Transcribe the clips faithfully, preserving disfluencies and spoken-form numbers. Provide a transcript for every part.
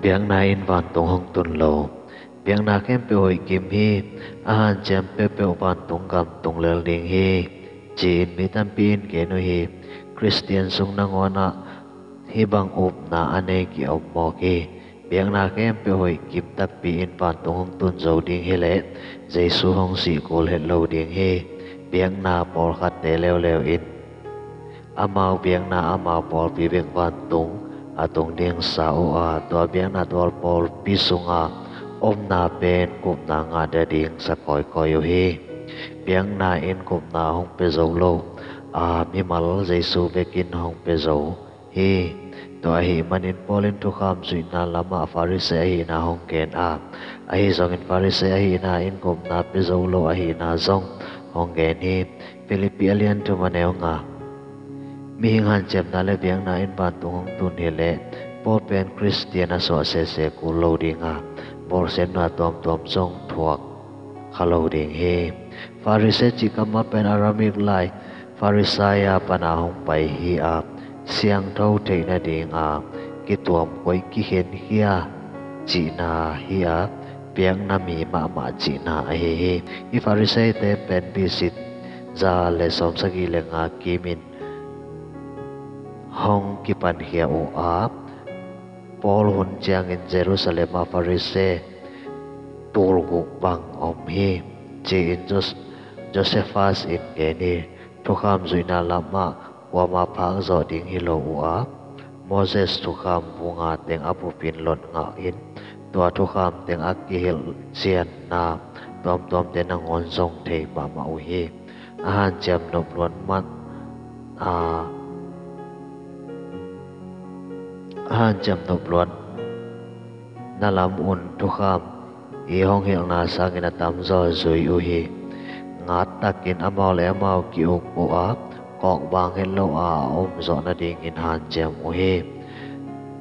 Biakna in vantung hong tun lo. Biakna khempeuh hoih kim hi. A hanciam peuhpeuh vantung gam tung lel ding hi, ci-in mi tampi in gen uh hi. Khristian sung nangawn ah hih bang upna a nei ki-om mawk hi. Biakna khempeuh hoih kim takpi in vantung hong tun zo ding hileh Jesu hong sih kul het lo ding hi. Biakna pawlkhatte leuleu in amau biakna amau pawlpi bek vantung a tung ding sa uh a, tua biakna tual pawlpi sunga omna pen gupna ngah dia ding sa kawikawi uh hi. Biakna in gupna hong pia zo lo a, mimal Jesu bekin hong pia zo hi. Tua ahih manin Paul in thukham zuihna lamah Pharisee ahihna hong gen a, ahi zongin Pharisee ahihna in gupna pia zo lo ahihna zong hong gen hi. Philippi a lian thum a neu nga. Mihing hanciamna le biakna in vantung hong tun hileh Paul pen Khristian a suah sese kul lo ding a, bawlsiatna tuamtuam zong thuak kha lo ding hi. Pharisee cih kammal pen Aramaic lai Pharisai a pana hong pai hi a, siangtho theih nading a kituam koih kikhenkhia cihna hi a, biakna mi mahmah cihna ahi hi. Hih Phariseete pen B C za le sawmsagih le nga kimin hong kipankhia uh a, Paul hun ciangin Jerusalem ah Pharisee tulguk bang om hi, ci-in Jos-, Josephus in gen hi. Thukham zuihna lamah kuama phak zawh ding hi lo uh a, Moses thukham bu nga teng a bupin lot ngah in, tua thukham teng a kihilh cianna tuamtuamte nangawn zong thei mahmah uh hi. A hanciam nopluat man a, a hanciam nopluat na lam un thukham i hong hilhna sangin a tamzaw zui uh hi. Ngat takin amau le amau ki-uk uh a, kawkbang het lo a, a om zawh nadingin hanciam uh hi.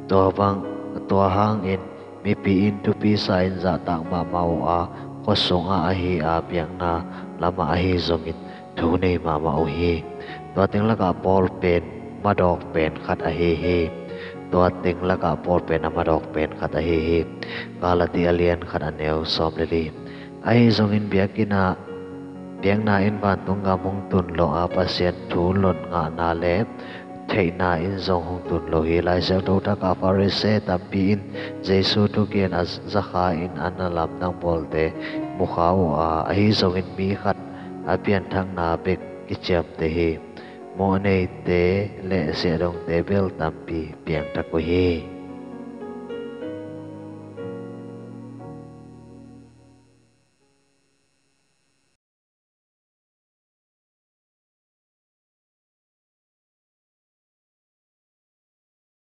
Tua bang, tua hangin mipi in thupi sa-in zahtak mahmah uh a, khuasungah ahi a, biakna lamah ahi zongin thu nei mahmah uh hi. Tua teng lakah Paul pen madawk pen khat ahi hi. Tua teng lakah Paul pen a madawk pen khat ahi hi. Galati a lian khat a neu sawm le li. Ahi zongin biakinn ah, biakna in vantung gam hong tun lo a, Pasian thu lot ngahna le theihna in zong hong tun lo hi. Lai Siangtho thak ah Pharisee tampi in Jesu thugen a zakha in a na lamdang bawlte mukha uh a, ahi zongin mi khat a pianthakna bek kiciamteh hi. Mawhneite le siahdongte bel tampi piangthak uh hi.